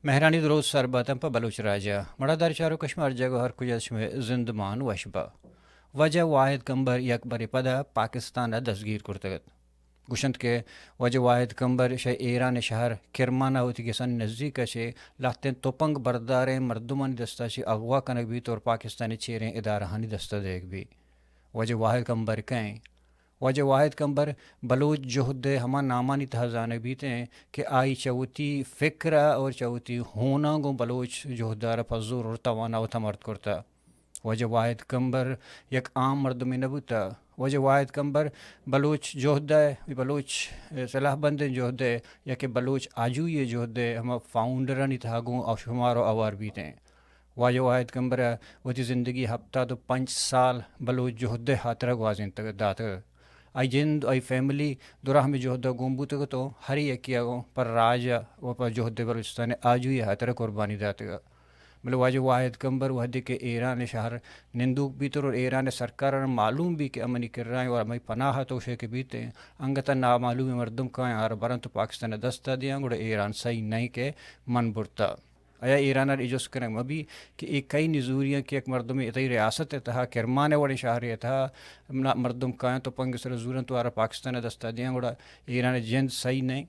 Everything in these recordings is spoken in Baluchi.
مہرانی دروت سر باتن پہ بلوچ راج ء۔ مڑادار چاروک، شما ہر جاگہ و ہر کجا شمئے زندمان وش با۔ واجہ واحد کمبر یک برے پدا پاکستان ء دستگیر کرتگ ات۔ گوشنت کہ واجہ واحد کمبر شہ ایران ء شہر کرمان ء وتی گسانی نزیک ء چہ لہتیں تپنگ برداریں مردمانی دستا چہ اغوا کنگ بیت اور پاکستان ء چیریں ادارہانی دستا دئیگ بیت۔ واجہ واحد کمبر کئے؟ واجہ واحد کمبر بلوچ جہد ء ہما نامانی تہا زانگ بیتیں کہ آئی چہ وتی فکر ء اور چہ وتی ہوناں گوں بلوچ جہد ء را پہ زور اور توانا وتا مرد کرتہ۔ واجہ واحد کمبر یک عام مردمے نہ بوتہ۔ واجہ واحد کمبر بلوچ جہد ء، بلوچ سلاہ بندیں جہد ء یا کہ بلوچ آجوئی ء جہد ء ہما فاؤنڈرانی تہا گوں شمار و اوار بیتیں۔ واجہ واحد کمبر ء وتی زندگی ہپتاد و پنچ سال بلوچ جہد ء ہاترا گوازینتگ داتگ۔ آئی جند، آئی فیملی دراہ ہمے جہد ء گون بوتگ ات و ہر یکے ء گوں پہ راج ء و پہ جہد بلوچستان ء آجوئی ء ہاترا قربانی داتگ۔ بلے واجہ واحد کمبر وہدے کہ ایران ء شہر نندوک بیت اور ایران ء سرکار ء معلوم بیت کہ امنی کرائیں اور ہمے پناہ ء توشے کہ بیت، انگت ء نامعلوم مردم کائیں آر برنت و پاکستان ء دست ء دیاں، گڑا ایران سہی نہیں کہ من برتا۔ آیا ایران ء اے جست کنگ مہ بی کہ اے کئی نزوریاں کہ یک مردمے تئی ریاست ء تہا، کرمان ء وڑیں شہرے ء تہا، مردم کایاں تپنگ ء سر ء زورنت و آرا پاکستان ء دست ء دیاں، گڑا ایران ء جند سہی نئیں۔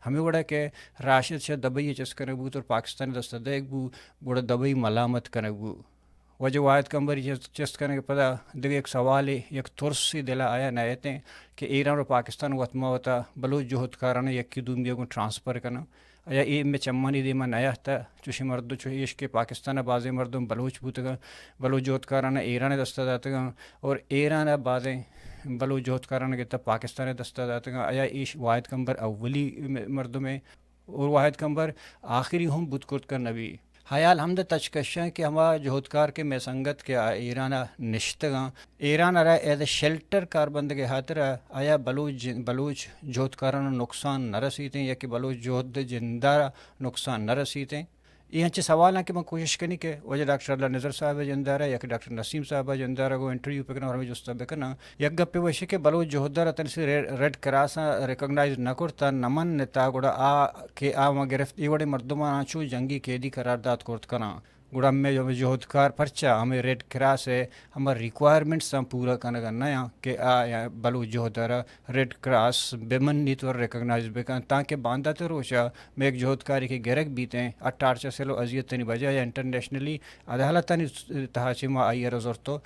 ہمے وڑ ء کہ راشد شاہ دبئی ء چست کنگ بوت اور پاکستان ء دست ء دئیگ بو، گڑا دبئی ملامت کنگ بو۔ واجہ واحد کمبری چست، چست کنگ ء پدا دگہ یک سوالے، یک ترسے دل ء آیا نہ اتیں کہ ایران و پاکستان وت ما وتا بلوچ جہدکاراناں یکے دومی ء گوں ٹرانسفر کناں۔ آیا اے مئے چمانی دیما نیاتہ؟ چوشیں مردم چو ایش کہ پاکستان ء بازیں مردم بلوچ بوتگاں، بلوچ جہدکاراناں ایران ء دست ء داتگاں اور ایران ء بازیں بلوچ جہدکاراناں گتا پاکستان ء دست ء داتگاں۔ آیا ایش واحد کمبر اولی م-، مردم ء اور واحد کمبر آخری ہم بوت کرت کن نبی؟ حیال ہمدا تچک اش انت کہ ہما جہدکار کہ مئے سنگت کہ آ ایران ء نشتگاں، ایران ء را ایز اے شیلٹر کار بندگ ء ہاترا آیا بلوچ جن-، بلوچ جہدکاراناں نقصان نہ رسیتیں یا کہ بلوچ جہد جندارا نقصان نہ رسیتیں؟ اے انچیں سوال انت کہ من کوشش کنی کہ واجہ ڈاکٹر اللہ نظر صاحب ء جندارا یا کہ ڈاکٹر نسیم صاحب ء جندارا گوں انٹرویو بکناں اور ہمے جست ء بکناں۔ یک گپے وشی کہ بلوچ جہدار ء تنی ریڈ، ریڈ کراس ء ریکگنائز نہ کرتا، نہ منتا، گڑا آ کہ آ ما گرفت، اے وڑیں مردماں چو جنگی قیدی قرار دات کرت کناں۔ گڑا مئے جو جہدکار پرچا ہمے ریڈ کراس ء ہما ریکوائرمنٹس آں پورا کنگ ء نیاں کہ آ بلوچ جہد ء را ریڈ کراس بہ منیت و ریکگنائز بہ کنت، تانکہ باندات ء روچ ء مئے یک جہدکارے کہ گرگ بیتیں، آ ٹارچر سیل و اذیتانی وجہ ء انٹرنیشنلی عدالتانی تہا چہ ما آئی ء را زرت و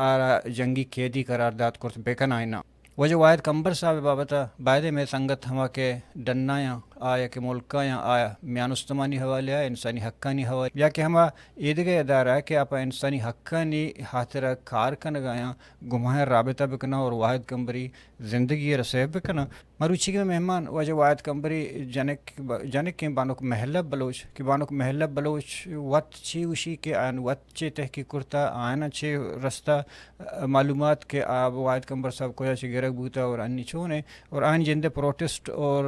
آ را جنگی قیدی قرار دات کرت بہ کنائیناں۔ واجہ واحد کمبر صاحب ء بابت ء بائدیں مئے سنگت ہما کہ ڈنایاں، آ یا کہ ملکایاں، آ میان استمانی حوالے ء، انسانی حقانی حوالے ء، یا کہ ہما ایدگہ ادارہ کہ آ پہ انسانی حقانی ہاترا کار کنگ ء آیاں، گوں ما رابطہ بکناں اور واحد کمبری زندگی ء را سیو بکناں۔ مروچیگیں مہمان واجہ واحد کمبری جنک، جنکیں بانک مہلب بلوچ، کہ بانک مہلب بلوچ وت چی گوشی کہ آیان وت چے تحقیق کرتا، آیان چے رستہ، ء، معلومات کہ آ واحد کمبر صاحب کجا چہ گرگ بوتا اور انی چون ہے اور آن جندے پروٹسٹ اور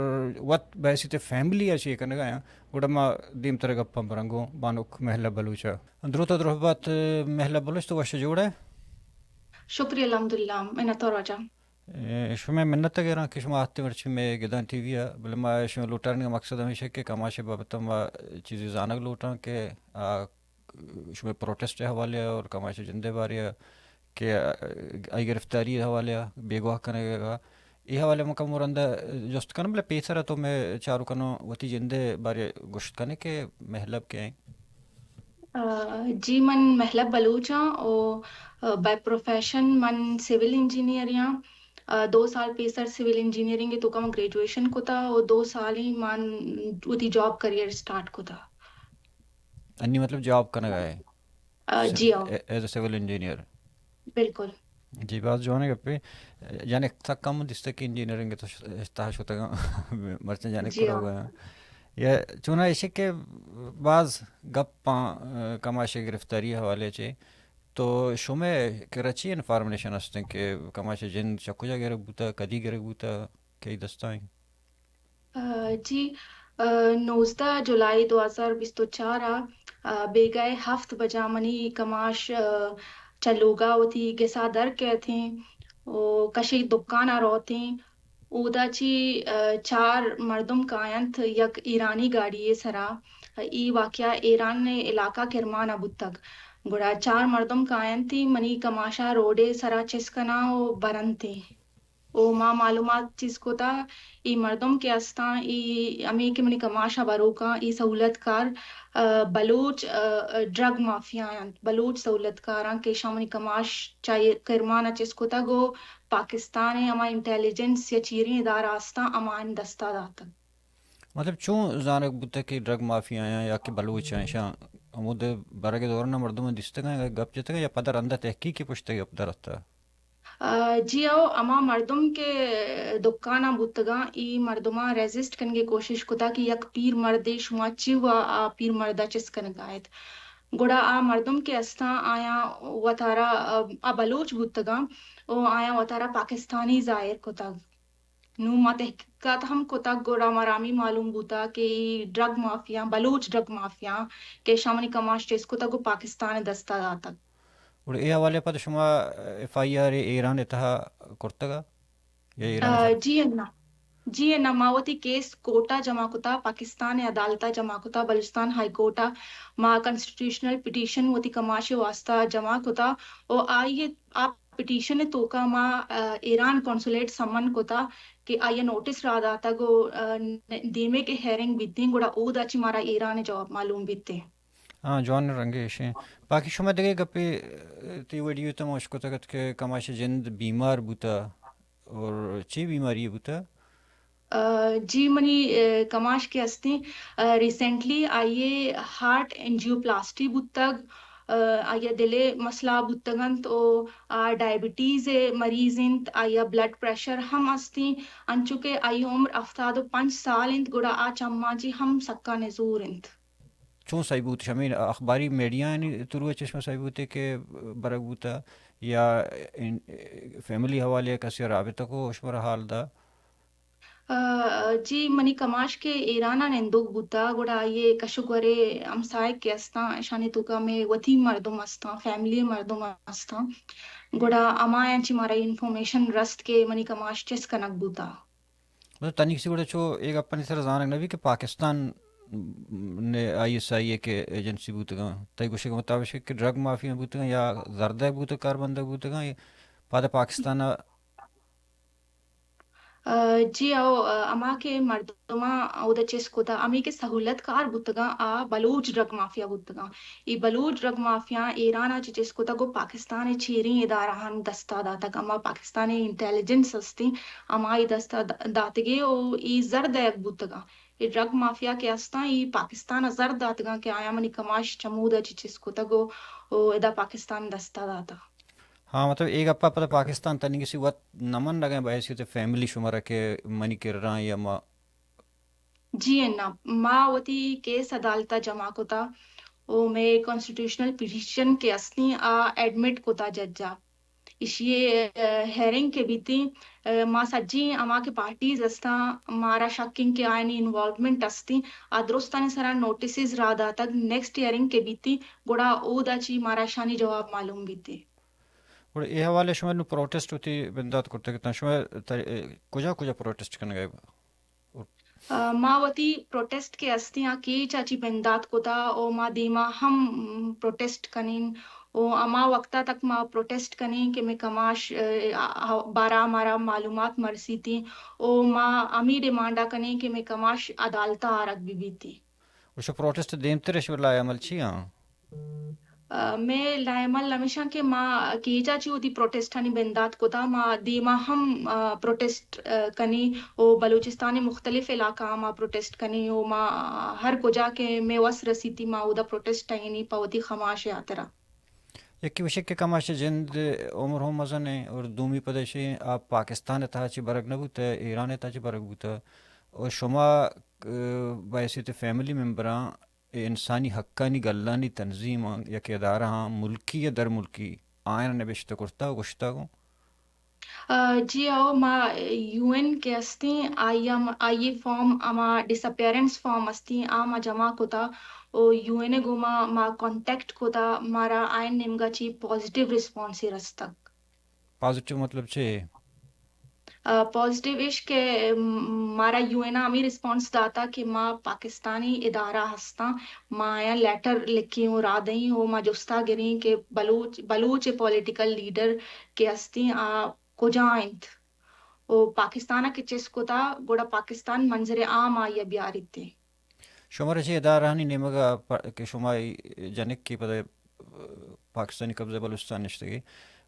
وت بحیثیت فیملی ء چے کنگا ہیں، گڑا ما دیمتر گپاں برنگوں بانک مہلب بلوچ ء۔ دروت ء درہبات مہلب بلوچ، تو وش جوڑ ہے؟ شکریہ، الحمدللہ، منت وار واجہ۔ اے، شمئے منت ء گراں کہ شما آتے مرچی مئے گدان ٹی وی ء، بلے ما شمئے لوٹارنگ ء مقصد ہمیش کہ کماش ء بابت ء ما چیزے زانگ لوٹاں کہ آ، شمئے پروٹسٹ ء حوالے ء اور کماش ء جند ء بارے ء کہ آئی گرفتاری ء حوالے ء بیگواہ کنگ ء اے حوالے ء من کمو رند ء جست کناں، بلے پیسر ء تو مئے چاروکاناں وتی جند ء بارے ء گوشت کنے کہ مہلب کئے انت؟ آ، جی، من مہلب بلوچ آں و، آ، بائی پروفیشن من سول انجینئر آں۔ آ، دو سال پیسر سول انجینئرنگ ء توکا من گریجویشن کتا و دو سال ہی من وتی جاب کریئر سٹارٹ کتا۔ انی مطلب جاب کنگا ہے؟ آ، جی ہاں۔ As a civil engineer? بالکل۔ جی، باز جوانیں گپے۔ یعنی سک کم دیستگ کہ انجینئرنگ تو ش-، تہا شتگاں۔ مرچاں یعنی جی ہاں۔ کرا گیا۔ یا چونا ایشی کہ باز گپاں، آ، کماش گرفتاری حوالے چے، تو شمئے کرا چی انفارمیشن ہستیں کہ کماش جند چہ کجا گرگ بوتا، کدی گرگ بوتا، کئی دستائیں؟ آ، جی، آ، نوزدہ جولائی دو ہزار بیست و چار ء، آ، بیگاہ ہفت بجا منی کماش، آ، چہ لوگا وتی گسا در کیتیں و کشی دکان ء روتیں۔ اودا چی، آ، چار مردم کاینت، یک ایرانی گاڑی ء سرا، ای واقعہ ایران ءِ علاقہ کرمان ءَ بوتگ۔ گڑا چار مردم کاینتی، منی کماشا روڈے سرا چست کناں و برنتی۔ او ما معلومات چیز کتا، ای مردم کہ استاں، ای ہمیں کہ منی کماشا بروکاں، ای سہولت کار، آ، بلوچ، آ، آ، ڈرگ مافیا انت، بلوچ سہولت کاراں کہ شاں منی کماش چا کرمان ءَ چست کتگ و پاکستان ءِ ہما انٹیلیجنس یا چیریں ادارہ استاں، ہمایانی دستا داتگ۔ مطلب، چون زانگ بوتگ کہ ڈرگ مافیا آں یا کہ بلوچ آں؟ شاں ہمود برگ دوران مردم دیستگ آں، گپ جتگ آں یا پدا رندا تحقیق پشت گپ در اتگ؟ آ، جی او، ہما مردم کہ دکاناں بوتگاں، ای مردماں ریزسٹ کنگے کوشش کتا کہ یک پیر مردے شما چی و آ پیر مردا چست کنگا ایت۔ گڑا آ مردم کہ استاں، آیاں وتارا، آ، آ بلوچ بوتگاں و آیاں وتارا پاکستانی ظاہر کتگ۔ نوں ما تحقیقات ہم کتگ، گڑا مارا ہمے معلوم بوتگ کہ a drug mafia, Baloch drug mafia کہ شاں منی کماش چست کتگ و پاکستان ءِ دستا داتگ۔ گڑا اے حوالے ءَ پد شما ایف آئی آر ایران ءِ تہا کرتگ یا ایران ءِ آ، سر؟ جی اناں، جی اناں، ما وتی کیس کورٹ ءَ جمع کتا، پاکستان ءِ عدالت ءَ جمع کتا، بلوچستان ہائی کورٹ ءَ ما کانسٹیٹیوشنل پٹیشن وتی کماش ءِ واسطہ جمع کتا و آئی ءِ آ پٹیشن ءِ توکا ما، آ، ایران قونصلیٹ سمن کتا کہ آئی ءَ نوٹس را داتگ و، آ، دیمے کہ ہیئرنگ بیتیں، گڑا اودا چہ مارا ایران ءِ جواب معلوم بیتیں۔ ہاں، جوان رنگے ایشیں۔ باقی شما دگہ گپے، آ، تئی ویڈیو تہ ما اشکتگ ات کہ کماش جند بیمار بوتا اور چی بیماری بوتا؟ آ، جی، منی، آ، کماش کہ استیں، آ، ریسنٹلی آئی ءِ ہارٹ انجیوپلاسٹی بوتگ، آ، آئی ءَ دل ءِ مسئلہ بوتگ انت و آ ڈائبٹیز ءِ مریض انت، آئی ءَ بلڈ پریشر ہم استیں، انچو کہ آئی عمر ہفتاد و پنچ سال انت، گڑا آ چماں چہ ہم سکا نزور انت۔ چون سہی بوت؟ شمے اخباری میڈیانی تھرو ءَ چہ شما سہی بوتے کہ برگ بوتا یا ان-، فیملی حوالے ءَ کسے ءَ رابطہ کو شمارا حال دا؟ آ، جی، منی کماش کہ ایران ءَ نندوک بوتا، گڑا آئی ءِ کش و گور ءِ ہمساہگ کہ استاں، اشانی توکا مئے وتی مردم استاں، فیملی مردم استاں۔ گڑا ہمایاں چہ مارا انفارمیشن رست کہ منی کماش چست کنگ بوتا۔ مطلب، تنی کسی گڑا چو اے گپانی سر زانگ نبی کہ پاکستان نے آئی ایس آئی ءِ کہ ایجنسی بوتگاں، تئی گوشگ مطابق کہ ڈرگ مافیا بوتگاں یا زردہ بوتگ، کاربندہ بوتگاں، پدا پاکستان ءَ آ، جی او، آ، ہما کہ مردماں اودا چست کتا، ہمے کہ سہولت کار بوتگاں، آ بلوچ ڈرگ مافیا بوتگاں۔ اے بلوچ ڈرگ مافیا ایران ءَ چہ چست کتگ و پاکستان ءِ چیریں ادارہانی دستا داتگ۔ ہما پاکستان ءِ انٹیلیجنس استیں، ہمائی دستا د-، داتگے و اے زر دئیگ بوتگاں۔ اے ڈرگ مافیا کہ استاں، اے پاکستان ءَ زر داتگاں کہ آیاں منی کماش چمودا چہ چست کتگ و، و ادا پاکستان دستا داتگ۔ ہاں، مطلب، اے گپا پدا پاکستان تنیگسی وت نہ منگ ءَ بحیثیت فیملی شمارا کہ منی کرا یا ما؟ جی اناں، ما وتی کیس عدالت ءَ جمع کتا و مئے کانسٹیٹیوشنل پٹیشن کہ استیں آ ایڈمٹ کتا جج ءَ۔ ایشی ءِ، آ، ہیئرنگ کہ بیتیں، آ، ما سجیں ہما کہ پارٹیز استاں، مارا شک انت کہ آیانی انوالومنٹ استیں، آ درستانی سرا نوٹسز را داتگ، نیکسٹ ہیئرنگ کہ بیتیں، گڑا اودا چہ مارا اشانی جواب معلوم بیتیں۔ گڑا اے حوالہ ءَ شما نوں پروٹسٹ وتی بندات کرتگ اتاں، شما تر-، کجا کجا پروٹسٹ کنگ ءَ؟ آ، ما وتی پروٹسٹ کہ استیں آ کیچ ءَ چہ بندات کتا و ما دیما ہم پروٹسٹ کنیں و ہما وقتا تک ما پروٹسٹ کنیں کہ مئے کماش، آ، آ، بارا مارا معلومات مرسیتیں و ما ہمے ڈیمانڈا کنیں کہ مئے کماش عدالتا آرگ بہ بیتیں۔ گوشو پروٹسٹ دیمتر اش لائحہ عمل چی آں؟ آ، مئے لائحہ عمل ہمیشاں کہ ما کیچا چی وتی پروٹسٹانی بندات کتا، ما دیما ہم، آ، پروٹسٹ، آ، کنی و بلوچستان مختلف علاقہ ما پروٹسٹ کنی و ما ہر کجا کہ مئے وس رسیتی ما اودا پروٹسٹ ٹہینی پہ وتی کماش ہاترا۔ یکی گوشے کہ کماش جند عمر ہم مزن ایں اور دومی پدشی آپ پاکستان تہا چی برگ نہ بوتا، ایران تہا چی برگ بوتا اور شما، آ، بحیثیت فیملی ممبراں اے انسانی حقانی گلانی تنظیماں یا کہ ادارہاں ملکی یا درملکی آیاں نبشتہ کرتہ و گوشتہ گوں؟ آ، جی ہو، ما یو این کہ استیں، آئی ءَ م-، آئی ءِ فارم، ہما ڈس اپیئرنس فارم استیں، آ ما جمع کتا و یو این ءَ گوما ما کانٹیکٹ کتا، مارا آیان نیمگا چی پازیٹیو ریسپانسے رستگ۔ پازیٹیو مطلب چے؟ پازیٹیو اش کہ مارا یو این ءَ ہمے رسپانس داتا کہ ما پاکستانی ادارہ ہستاں، ما آیاں لیٹر لکھیں و راہ دئیں و ما جستا گریں کہ بلوچ بلوچ پولیٹیکل لیڈر کہ ہستیں آ کجا انت و پاکستان ءَ کہ چست کتا گڑا پاکستان منظر عام آئی ءَ بیاریت۔ شمارا چہ ادارہانی نیمگ ءَ پ-، کہ شما اے جنک کہ پدا پاکستانی قبضہ بلوچستان نشتگے،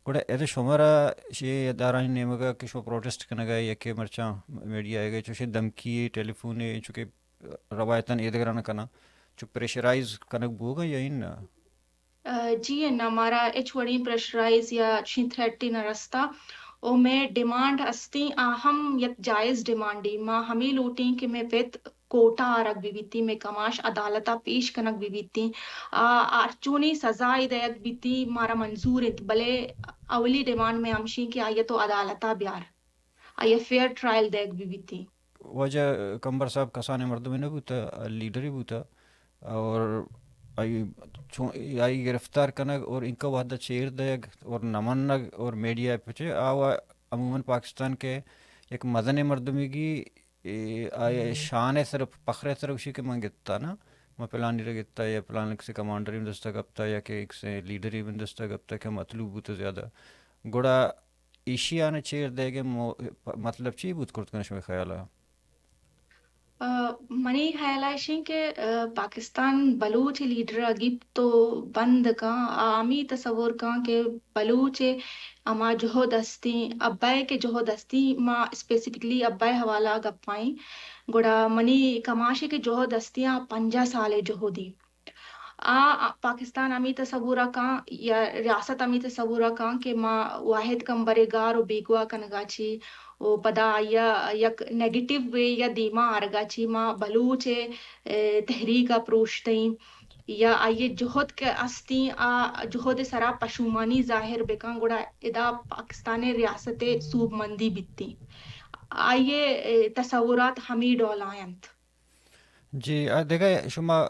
گڑا ادا شمارا چہ ادارہانی نیمگ ءَ کہ شما پروٹیسٹ کنگ ءَ یا کہ مرچاں میڈیا ءَ چوشیں دھمکی، ٹیلی فون، چونکہ روایتاً اے دگران کناں، چو پریشرائز کنگ بوگ ءَ یا اناں؟ جی اناں، مارا ہچ وڑیں پریشرائز یا چشیں تھریٹ نہ رستا۔ او مئے ڈیمانڈ ہستیں، آ ہم یک جائز ڈیمانڈے۔ ما ہمے لوٹیں کہ مئے پت کورٹ ءَ آرگ بہ بیتیں، مئے کماش عدالت ءَ پیش کنگ بہ بیتیں۔ آ ہرچونیں سزا ئے دئیگ بیتیں، مارا منظور انت، بلے اولی ڈیمانڈ مئے ہمشیں کہ آئی ءَ تو عدالت ءَ بیار، آئی ءَ فیئر ٹرائل دئیگ بہ بیتیں۔ واجہ کمبر صاحب کسانیں مردمے نہ بوتہ، لیڈرے بوتہ اور آئی چون، آئی گرفتار کنگ اور انکا وحدہ چیر دئیگ اور نہ منگ اور میڈیا پچے آوا عموماً پاکستان کے یک مزنیں مردمے گی اے، آئی شان ءِ سر، پخر ءِ سر گوشی کہ من گپتا نا، من پلانی را گپتا یا پلان کسی کمانڈری من دستا گپتا یا کہ کسی لیڈری من دستا گپتا کہ مطلوب بوتا زیادہ۔ گڑا ایشی آنے چیر دئیگ ءِ مو-، مطلب چی بوت کرت کنت شمئے خیال ءَ؟ آ، منی خیال ءَ ایشیں کہ، آ، پاکستان بلوچ لیڈر ءَ گیپت تو بند کن، آ ہمے تصور کن کہ بلوچ ءِ ہما جہد ہستیں، ابا ءِ کہ جہد ہستیں، ما اسپیسیفکلی ابا ءِ حوالہ ءَ گپائیں، گڑا منی کماش ءِ کہ جہد ہستیں، آ پنجاہ سال ءِ جہدی۔ آ، آ، پاکستان ہمے تصور ءَ کن یا ریاست ہمے تصور ءَ کن کہ ما واحد کمبر ءِ گار و بیگواہ کنگ ءَ چی و پدا آئی ءَ یک نیگیٹو وے یا دیما آرگ ءَ چی ما بلوچ ءِ، اے، تحریک ءَ پروش دئیں یا آئی ءِ جہد کہ استیں، آ جہد ءِ سرا پشومانی ظاہر بکن، گڑا ادا پاکستان ءِ ریاست ءِ سوبمندی بیتیں۔ آئی ءِ، اے، تصورات ہمے ڈول ءَ انت۔ جی، آ، دگہ شما، آ،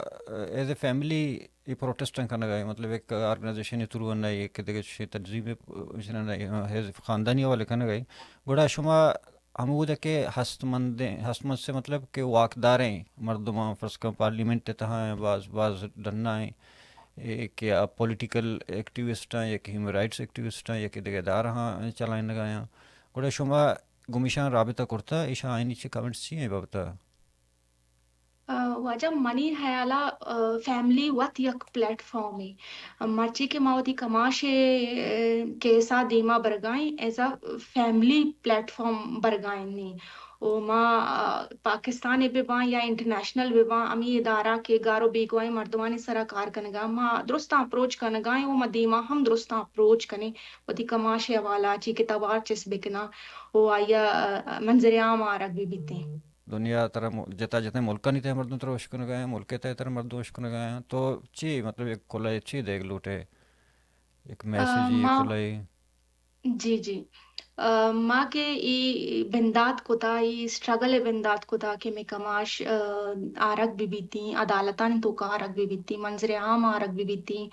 ایز اے فیملی اے پروٹیسٹ کنگ ءَ، مطلب یک آرگنائزیشن تھرو نہ، یک دگہ چشیں تنظیم، آ، ایز خاندانی حوالے کنگ ءَ، گڑا شما ہمود کہ ہستمندیں، ہستمند سے مطلب کہ واکداریں مردماں، فرض کن پارلیمنٹ ءِ تہا ہیں، باز، باز ڈنا ہیں، اے کہ آ پولیٹیکل ایکٹیوسٹ ہیں، یا کہ ہیومن رائٹس ایکٹیوسٹ ہیں، یا کہ دگہ ادارہ ہاں چلائینگ ءَ ہیں۔ گڑا شما گمیشاں رابطہ کرتا، ایشاں آئینی چی کمنٹس چی ہیں بابتا؟ آ، واجہ منی خیال ءَ، آ، فیملی وت یک پلیٹ فارمے۔ مرچی کہ ما وتی کماش ءِ، آ، کیس ءَ دیما برگائیں، as a family plate form برگائیں نی۔ و ما، آ، پاکستان ءَ بہ باں یا انٹرنیشنل بہ باں، ہمے ادارہ کہ گار و بیگواہیں مردمانی سرا کار کنگا، ما درستاں اپروچ کنگائیں و ما دیما ہم درستاں اپروچ کنیں۔ وتی کماش ءِ حوالہ چی کہ توار چست بکناں و آئی ءَ، آ، منظر عام آرگ بہ بیتیں۔ دنیا ترا م-، جتا جتیں ملکانی تہ مردم ترا اشکنگا ہیں، ملک تہ ترا مردم اشکنگا ہیں، تو چی مطلب یک کلہ چی دیگ لوٹے؟ یک آ، میسجی ما، کلہ؟ جی، جی۔ آ، ما کہ ای بندات کتا، ای اسٹرگل بندات کتا کہ مئے کماش، آ، آرگ بہ بیتیں، عدالتانی توکا آرگ بہ بیتیں، منظر عام آرگ بہ بیتیں۔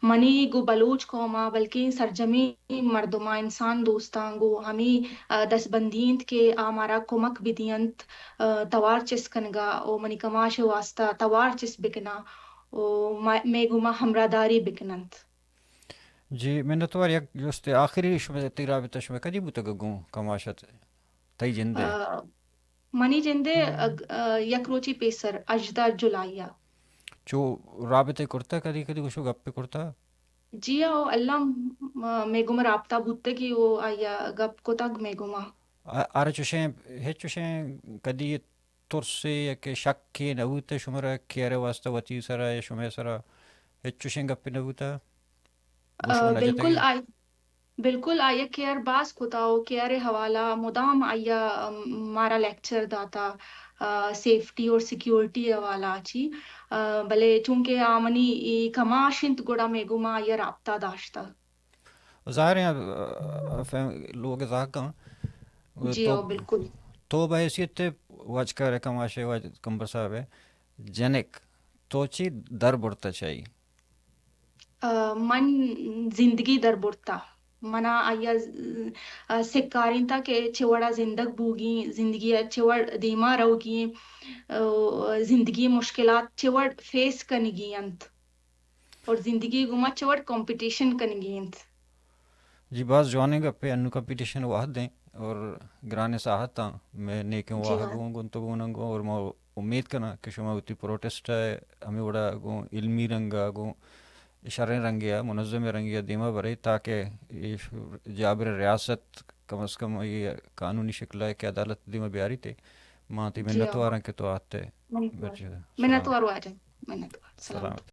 منی گو بلوچ قوما بلکیں سرجمیں مردماں، انسان دوستاں گو ہمے، آ، دستبندی انت کہ آ مارا کمک بدینت، آ، توار چست کنگا و منی کماش واسطہ توار چست بکناں و ما-، مئے گوما ہمراہداری بکننت۔ جی، منتوار۔ یک جست آخری، شما تئی رابطہ شما کدی بوتگ گوں کماش ءَ؟ تئی جندے؟ آ، منی جندے، آ، یک روچی پیسر، ہژدہ جولائی ءَ۔ چو رابطہ کرتا، کدی کدی گوشو گپ کرتا؟ جی ہو، اللہ م-، مئے گوما رابطہ بوتگی و آیا گپ کتگ مئے گوما۔ آ-، آرا چوشیں، ہچ چوشیں کدی ترسے یا کہ شکے نہ بوتہ شمارا کیئر واسطہ وتی سرا یا شمئے سرا ہچ چوشیں گپے نہ بوتہ؟ گوشو آ، نہ جتگی؟ بالکل آئی، بالکل آئی کیئر باز کتا و کیئر حوالہ مدام آئی، ام، مارا لیکچر داتا، آ، سیفٹی اور سیکیورٹی حوالہ چی۔ آ، بلے چونکہ آ منی ای کماش انت گڑا مئے گوما آئی رابطہ داشتہ۔ ظاہر ہے، آ، آ، فیم-، لوگ زاکاں۔ جی تو، ہو، بالکل۔ تو بحیثیت واجکار کماش واج کمبر صاحب ہے، جنک، تو چی در برتا چاہی؟ آ، من زندگی در برتا۔ منا آئی ء سکارینتا کہ چہ وڑا زندگ بوگی، زندگی ء چہ وڑ دیما روگی، زندگی مشکلات چہ وڑ فیس کنگی انت اور زندگی گوما چہ وڑ کمپٹیشن کنگی انت۔ جی، باز جوانیں گپے۔ انو کمپٹیشن وہد ہیں اور گرانیں ساہتاں میں نیکیں واہ گوں گوں تو گوں ننگوں اور ما امید کناں کہ شما وتی پروٹیسٹ ء ہمے وڑا گوں علمی رنگ ء گوں شریں رنگے ء منظمیں رنگے ء دیما برے تاکہ اے جابر ریاست کم از کم اے قانونی شکل ء کہ عدالت دیما بیاری تے۔ ما تی منتواراں کہ تو آتے۔ منتوار واجہ، منتوار۔ سلامت۔